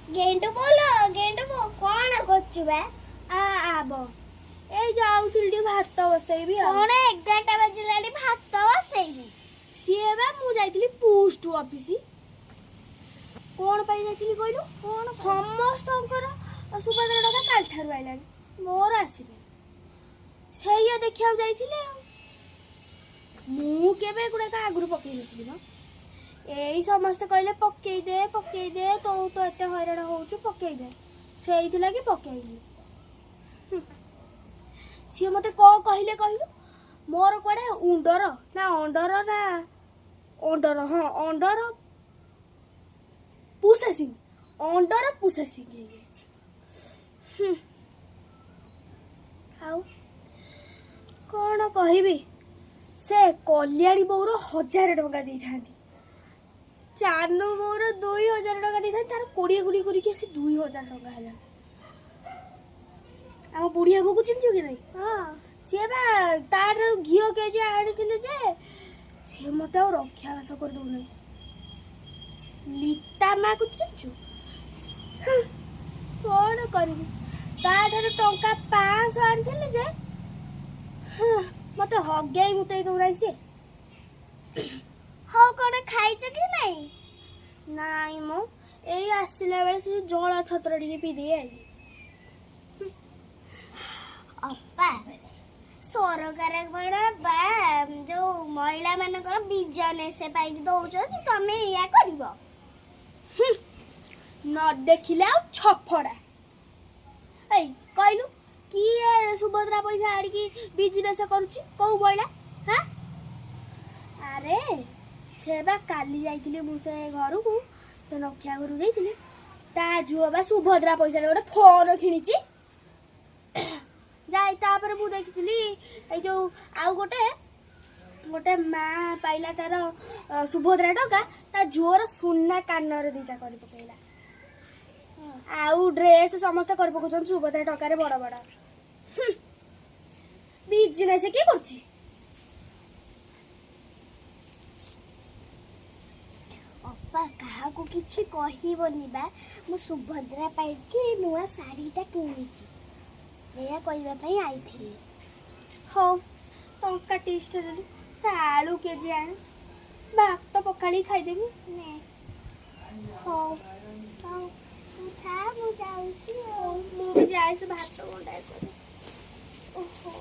ଗେଣ୍ଡୁ ବୋଲ, ଗେଣ୍ଡୁ ବୋ, କଣ କରୁଛୁ ବା? ଆ ଆବ, ଏଇ ଯାଉଥିଲି ଟିକେ ଭାତ ବସେଇବି ଆଉ। କଣ 11ଟା ବାଜିଲାଣି ଭାତ ବସେଇବି? ସିଏ ବା ମୁଁ ଯାଇଥିଲି ପୋଷ୍ଟ ଅଫିସ। କଣ ପାଇଁ ଯାଇଥିଲି କହିଲୁ? କଣ? ସମସ୍ତଙ୍କର ସୁଭଦ୍ରା ଟଙ୍କା କାଲିଠାରୁ ଆଇଲାଣି, ମୋର ଆସିନି। ସେଇଆ ଦେଖିବାକୁ ଯାଇଥିଲି। ଆଉ ମୁଁ କେବେ ଏଗୁଡ଼ାକ ଆଗରୁ ପକେଇ ନଥିଲି ମ। ଏଇ ସମସ୍ତେ କହିଲେ ପକେଇ ଦେ, ପକେଇ ଦେ, ତୁ ତ ଏତେ ହଇରାଣ ହଉଛୁ, ପକେଇ ଦେ। ସେଇଥିଲାଗି ପକେଇଲି। ସିଏ ମତେ କଣ କହିଲେ କହିଲୁ? ମୋର କୁଆଡ଼େ ଉଣ୍ଡର ନା ଅଣ୍ଡର ନା ଅଣ୍ଡର, ହଁ, ଅଣ୍ଡର ପ୍ରୋସେସିଂ, ଅଣ୍ଡର ପ୍ରୋସେସିଂ ହେଇଯାଇଛି। ଆଉ କଣ କହିବି? ସେ କଲ୍ୟାଣୀ ବୋଉର 1000 ଟଙ୍କା ଦେଇଥାନ୍ତି, ଚାନୁ ବୋଉର 2000 ଟଙ୍କା ଦେଇଥାନ୍ତି। ତାର 20 20 କରିକି ଆସି 2000 ଟଙ୍କା ହେଲା। ଆମ ବୁଢ଼ିଆ ବୋଉକୁ ଚିହ୍ନିଛୁ କି ନାହିଁ? ହଁ। ସିଏ ବା ତାଠାରୁ ଘିଅ କେଜି ଆଣିଥିଲି ଯେ ସିଏ ମତେ ଆଉ ରକ୍ଷାବାସ କରିଦଉନାହିଁ। ଲିତା ମାକୁ ଚିହ୍ନିଛୁ? କଣ କରିବି, ତାଠାରୁ ଟଙ୍କା 500 ଆଣିଥିଲି ଯେ ହଁ, ମତେ ହଗେଇ ମୁତେଇ ଦଉନାହିଁ ସିଏ। ହଉ, କଣ ଖାଇଛ କି ନାଇଁ? ନାଇଁ, ମୁଁ ଏଇ ଆସିଲା ବେଳେ ସେ ଜଳ ଛତ୍ର ଟିକେ ପିଇ ଦେଇ ଆଇଲି। ଅପା, ସରକାର କଣ ବା ଯୋଉ ମହିଳା ମାନଙ୍କର ବିଜନେସ ପାଇଁ ଦଉଛନ୍ତି, ତମେ ଏଇଆ କରିବ? ନ ଦେଖିଲେ ଆଉ ଛଫଡ଼ା। ଏଇ କହିଲୁ, କିଏ ସୁଭଦ୍ରା ପଇସା ଆଣିକି ବିଜନେସ କରୁଛି? କୋଉ ମହିଳା? ହାଁ, ଆରେ ସେ ବା କାଲି ଯାଇଥିଲି ମୁଁ ସେ ଘରକୁ, ସେ ନଖିଆ ଘରକୁ ଯାଇଥିଲି। ତା ଝିଅ ବା ସୁଭଦ୍ରା ପଇସାରେ ଗୋଟେ ଫୋନ କିଣିଛି ଯାଇ। ତାପରେ ମୁଁ ଦେଖିଥିଲି ଏଇ ଯୋଉ ଆଉ ଗୋଟେ ଗୋଟେ ମା ପାଇଲା ତାର ସୁଭଦ୍ରା ଟଙ୍କା, ତା ଝିଅର ସୁନା କାନରେ ଦିଟା କରି ପକେଇଲା। ଆଉ ଡ୍ରେସ୍ ସମସ୍ତେ କରି ପକଉଛନ୍ତି ସୁଭଦ୍ରା ଟଙ୍କାରେ ବଡ ବଡ। ବିଜନେସ୍ କିଏ କରୁଛି? ଅପା, କାହାକୁ କିଛି କହିବନି ବା, ମୁଁ ସୁଭଦ୍ରା ପାଇକି ନୂଆ ଶାଢ଼ୀଟା କିଣିଛି। ଏଇଆ କହିବା ପାଇଁ ଆଇଥିଲି। ହଉ, ଟଙ୍କା 30ଟା ଦେଲୁ, ସେ ଆଳୁ କେଜି ଆଣ, ଭାତ ପଖାଳି ଖାଇଦେବି। ନେ। ହଉ। ହଉ, ତୁ ଥା, ମୁଁ ଯାଉଛି ଆଉ। ମୁଁ ବି ଯାଏ, ସେ ଭାତ ଗଣ୍ଡାଏ କରେ। ଓହୋ।